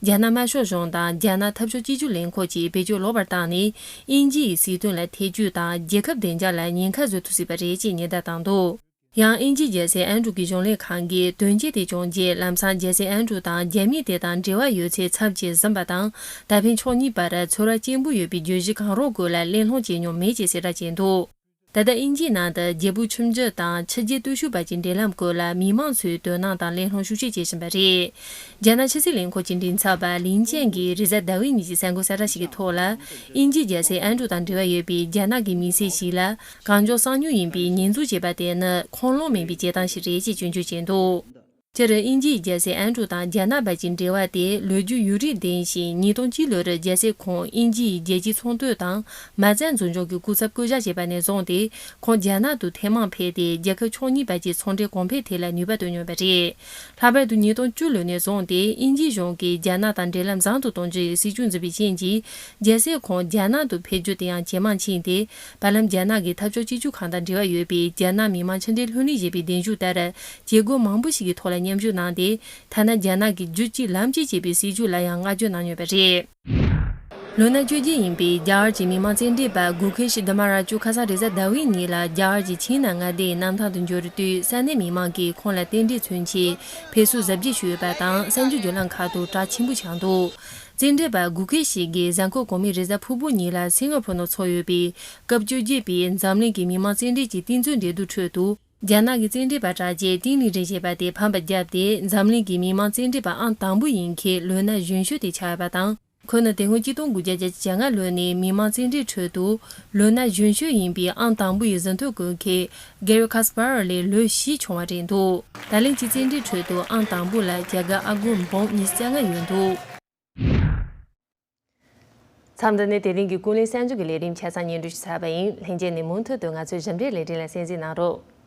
རྒྱ་ནག་དམར་ཤོག་གཞུང་དང་རྒྱ་ནག་འཐབ་ཕྱོགས་གཅིག་གྱུར་ལས་ཁུངས་ཀྱིས་བེད་སྤྱོད་ལོག་པར་བཏང་ནས། དབྱིན་ཇི་ཡི་སྲིད་དོན་ལ་ཐེ་ཇུས་དང་། རྒྱལ་ཁབ་བདེ་འཇགས་ལ་ཉེན་ཁ་བཟོ་ཐུབ་སྲིད་པ་རེད་ཅེས་ཉེན་བརྡ་བཏང་འདུག་ཡང་དབྱིན་ཇིའི་རྒྱལ་སྲས་ཨན་ཌྲུ་གི་གཞུང་ལས་ཁང་གིས་དོན་རྐྱེན་དེ་བྱུང་རྗེས། ལམ་སང་རྒྱལ་སྲས་ཨན་ཌྲུ་དང་རྒྱ་མི་དེ་དང་འབྲེལ་བ་ཡོད་ཚད་མཚམས་བཅད་ཟིན་པ་དང་། ད་ཕན་ཕྱོགས་གཉིས་བར་ཚོར་བ་སྐྱེན་པོ་ཡོད་པའི་བརྗོད་གཞི་གང་རུང་སྐོར་ལ་གླེང་སློང་བྱས་མྱོང་མེད་ཅེས་གསལ་བསྒྲགས་བྱས་འདུག་ད་ལྟ་དབྱིན་ཇིའི་ནང་དུ་རྒྱལ་པོ་ཁྱིམ་རྒྱུད་དང་ཕྱི་རྒྱལ་སྟོབས་ཤུགས་བར་གྱི་འབྲེལ་ལམ་སྐོར་ལ་མི་མང་ཚོས་དོ་སྣང་དང་གླེང་སློང་ཤུགས་ཆེ་བྱེད་བཞིན་པ་རེད། རྒྱ་ནག་ཕྱི་སྲིད་ལས་ཁུངས་ཀྱི་མགྲིན་ཚབ་པ་ལིན་ཅན་གྱིས་རེས་གཟའ་ཟླ་བའི་ཉིན་གྱི་གསར་འགོད་གསལ་བསྒྲགས་ཤིག་གི་ཐོག་ལ། དབྱིན་ཇིའི་རྒྱལ་སྲས་ཨན་ཌྲུ་དང་འབྲེལ་བ་ཡོད་པའི་རྒྱ་ནག་གི་མི་སེར་ཞིག་ལ། གང་མགྱོགས་གསང་ཉུལ་ཡིན་པའི་ཉེས་འཛུགས་བྱས་པ་དེ་ནི་ཁུངས་ལུང་མིན་པའི་བྱེད་སྟངས་ཤིག་རེད་ཅེས་སྐྱོན་བརྗོད་བྱས་འདུག་སྤྱིར་དབྱིན་ཇིའི་རྒྱལ་སྲས་ཨན་ཌྲུ་དང་རྒྱ་ནག་བར་གྱི་འབྲེལ་བ་དེ་ལོ་རྒྱུས་ཡུན་རིང་ལྡན་ཞིང་། ཉིས་སྟོང་གཅིག་ལོར་རྒྱལ་སྲས་ཁོང་དབྱིན་ཇི་ཡི་རྒྱལ་སྤྱིའི་ཚོང་དོན་དང་མ་རྩ་འཛིན་སྐྱོང་གི་སྐུ་ཚབ་བསྐོ་གཞག་བྱས་པ་ནས་བཟུང་སྟེ། ཁོང་རྒྱ་ནག་ཏུ་ཐེངས་མང་ཕེབས་ཏེ། རྒྱལ་ཁབ་ཕྱོགས་གཉིས་བར་གྱི་ཚོང་འབྲེལ་གོང་འཕེལ་ཐད་ལ་ནུས་པ་བཏོན་མྱོང་བ་རེད། ལྷག་པར་དུ་ཉིས་སྟོང་བཅུ་ལོ་ནས་བཟུང་སྟེ་དབྱིན་ཇིའི་གཞུང་གིས་རྒྱ་ནག་དང་འབྲེལ་ལམ་བཟང་དུ་གཏོང་རྒྱུའི་སྲིད་ཇུས་འཛིན་པའི་རྐྱེན་གྱིས། རྒྱལ་སྲས་ཁོང་རྒྱ་ནག་ཏུ་ཕེབས་རྒྱུ་དེ་ཡང་ཇེ་མང་ཕྱིན་ཏེ། བར་ལམ་རྒྱ་ནག་གི་འཐབ་ཕྱོགས་གཅིག་གྱུར་ཁང་དང་འབྲེལ་བ་ཡོད་པའི་རྒྱ་ནག་མི་དམངས་ཕྱི་འབྲེལ་ལྷུན་ལེན་ཞེས་པའི་གདན་ཞུ་ལྟར། བྱེད་སྒོ་མང་པོ་ཞིག་གི་ཐོག་ལ་མཉམ་ཞུགས་གནང་སྟེ། ཐ་ན་རྒྱ་ནག་གི་རྒྱུད་གཅིག་ལམ་གཅིག་ཅེས་པའི་སྲིད་ཇུས་ལ་ཡང་བསྔགས་བརྗོད་གནང་མྱོང་བ་རེད། ལོ་ན་བཅོ་བརྒྱད་ཡིན་པའི་རྒྱ་གར་གྱི་མི་དམངས་རྩེད་འགྲན་པ་གུ་ཁེ་ཤི་དྷ་མ་ར་ཇུ་ཁ་སང་རེས་གཟའ་ཟླ་བའི་ཉིན་ལ་རྒྱ་གར་གྱི་ཆིན་ནང་མངའ་སྡེའི་གནམ་ཐང་དུ་འབྱོར་དུས། ས་གནས་མི་མང་གིས་ཁོང་ལ་རྟེན་འབྲེལ་མཚོན་ཆེད་ཕེབས་བསུ་གཟབ་རྒྱས་ཞུས་ཡོད་པ་དང་། གསར་འགྱུར་བརྒྱུད་ལམ་ཁག་ཏུ་གྲགས་ཆེན་པོ་ཆགས་འདུག་རྩེད་འགྲན་པ་གུ་ཁེ་ཤི་གིས་གཟའ་འཁོར་གོང་མའི་རེས་གཟའ་ཕུར་བུ་ཉིན་ལ་སིང་ག་ཕོར་ནང་འཚོགས་ཡོད་པའི་སྐབས་བཅོ་བརྒྱད་པའི་འཛམ་གླིང་གི་མི་དམངས་རྩེད་འགྲན་གྱི་རྟིང་རྩོད་འགྲན་བསྡུར་ཁྲོད་དུ། རྒྱ་ནག་གི་རྩེད་འགྲན་པ་གྲགས་ཅན་ཏིང་ལི་རེན་ཞེས་པ་དེ་ཕམ་པར་བརྒྱབ་སྟེ། འཛམ་གླིང་གི་མི་དམངས་རྩེད་འགྲན་པ་ཨང་དང་པོ་ཡིན་མཁན་ལོ་ན་གཞོན་ཤོས་དེ་ཆགས་ཡོད་པ་དང་། ཁོ་ནི་དེ་སྔོན་གཅིག་སྟོང་དགུ་བརྒྱ་བརྒྱད་ཅུ་གྱ་ལྔ་ལོ་ནས་མི་དམངས་རྩེད་འགྲན་ཁྲོད་དུ་ལོ་ན་གཞོན་ཤོས་ཡིན་པའི་ཨང་དང་པོ་ཡི་ཟིན་ཐོ་བཀོད་མཁན་གེ་རི་ཁཱ་སི་པར་ལས་ལོ་བཞི་ཆུང་བ་རེད་འདུག་ད་ལན་གྱི་རྩེད་འགྲན་ཁྲོད་དུ་ཨང་དང་པོ་ལ་རྒྱ་གར་ཨ་སྒོར་འབུམ་ཉི་ཤུ་རྩ་ལྔ་ཡོད་འདུག་མཚམས་འདི་ནས་དེ་རིང་གི་ཀུན་གླེང་གསར་འགྱུར་གྱི་ལས་རིམ་ཆ་ཚང་སྙན་སྒྲོན་ཞུས་ཚར་བ་ཡིན། ལྷན་རྒྱས་ནས་མུ་མཐུད་དུ་ང་ཚོའི་གཞི་འབྲེལ་ལས་རིམ་ལ་གསན་གཟིགས་གནང་རོགས།